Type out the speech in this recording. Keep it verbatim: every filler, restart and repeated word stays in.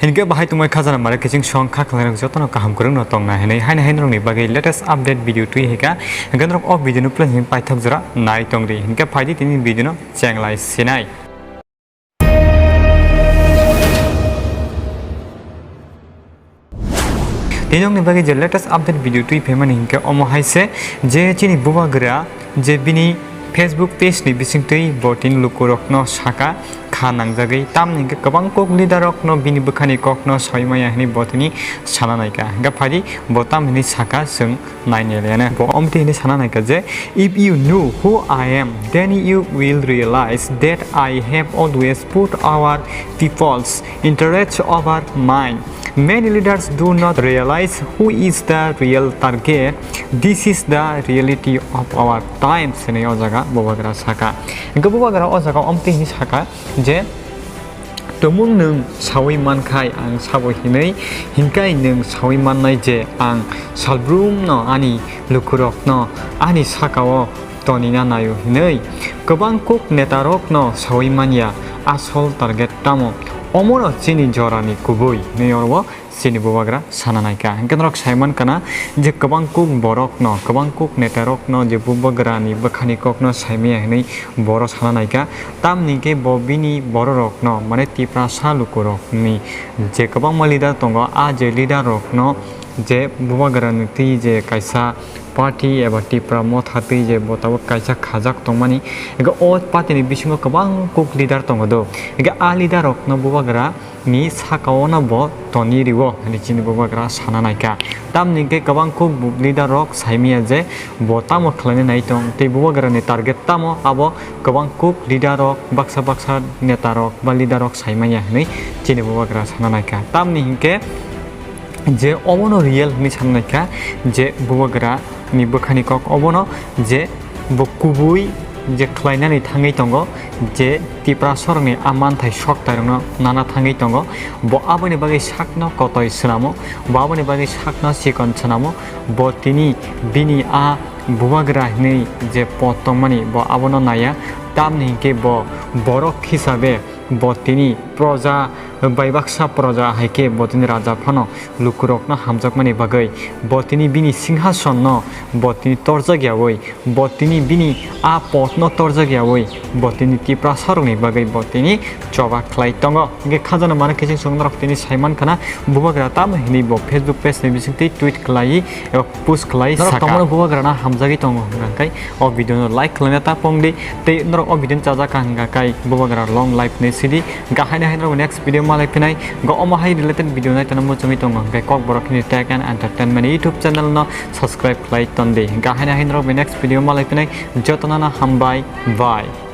Hinkhe bahai tongmai khajana mare kiching song kha khwlairok jotono kaham kwrwngno tongna hinwi haino haino rokni bagwi latest update video twi hika. Hinkhe norok o video no please ni paithak jora nai tongdi. Hinkhe phaidi tini video no chenglai sinai. Tini nokni bagwi je latest update video twi phaimani hinkhe omo hai se je chini bubagra je bini Facebook page ni bisingtwi bo tini lukurokno saka kha nangjagwi, tamni hinkhe kwbang kok leader rokno bini bwkhani kokno soi maya hinwi bo tini sana naikha. Hinkhe phaidi bo tam hinwi saka chwng nainailaiyano. Bo omtwi hinwi sana naikha je, "If you knew who I am, then you will realize that I have always put our people's interests over mine. Many leaders do not realize who is the real target. This is the reality of our times," hinwi o jaga bubagra saka. Hinkhe bubagra o jaga omtwi hinwi saka je, "Tumung nwng sawi mankhai ang sabo hinwi, hinkhai nwng sawi mannai je ang salbrumno ani lukurokno ani sakao tonina naio hinwi. Kwbang kok netarokno sawi manya asol target tamo? Omono chini jorani kubui," hinwi oro chini bubagra sana naikha. Hinkhe norok sai mankha na je kwbang kok borokno, kwbang kok netarokno je bubagrani bwkhani kokno saimaya hinwi boro sana naikha. Tamni hinkhe bo bini bororokno, mane Tiprasa lukurokni je kwbangma leader tongo, a je leader rokno je bubagrani twi je kaisa party eba Tipra Motha twi je bo tabuk kaisa khajak tongmani, hinkhe o party ni bisingo kwbang kok leader tongo do, hinkhe a leader rokno bubagra ni sakao no bo toni rio hinwi chini bubagra sana naikha. Tamni hinkhe kwbang kok bu-, leader rok saimaya je bo tamo khlaina nai tong tei bubagra ni target tamo, abo kwbang kok leader rok, baksa baksa neta rok ba leader rok saimanya hinwi chini bubagra sana naikha. Tamni hinkhe je obono real hinwi sana naikha je bubagra ni bwkhani kok obono je bo kubui je khlainani thangwi tongo, je Tiprasarokni a manthai soktairokno nana thangwi tongo, bo aboni bagwi sakno kotoi swnamo, bo aboni bagwi sakno chikon swnamo, bo tini bini a bubagra hinwi je pod tongmani bo abono naiya, tamni hinkhe bo borok hisabe bo tini proja bai baksa proja hai khe bo tini raja phano lukurokno hamjakmani bagwi bo tini bini singhasonno bo tini torjak yaui, bo tini bini a podno torjak yaui, bo tini Tiprasarokni bagwi bo tini choba khlai tongo. Hinkhe khajana mano kiching song norok tini sai mankha na bubagra tamo hinwi bo Facebook page ni bisingtwi tweet khlai eba post khlai norok saka. Tongmano bubagrano hamjagwi tongo hwnkha khe o video no like khlaina ta pongdi. Tei norok o video no chajak kha hwnkha khe bubagra long life ni sidi. Hwnkha haino hai norok next video malai phinai. Hwnkha omo hai related video nai tongna muchungwi tongo hwnkha khe Kokborok hwnwi tech and entertainment YouTube channel no subscribe khlai tondi. Hwnkha haino hai norok next video malai phinai. Jotono no hambai, bye.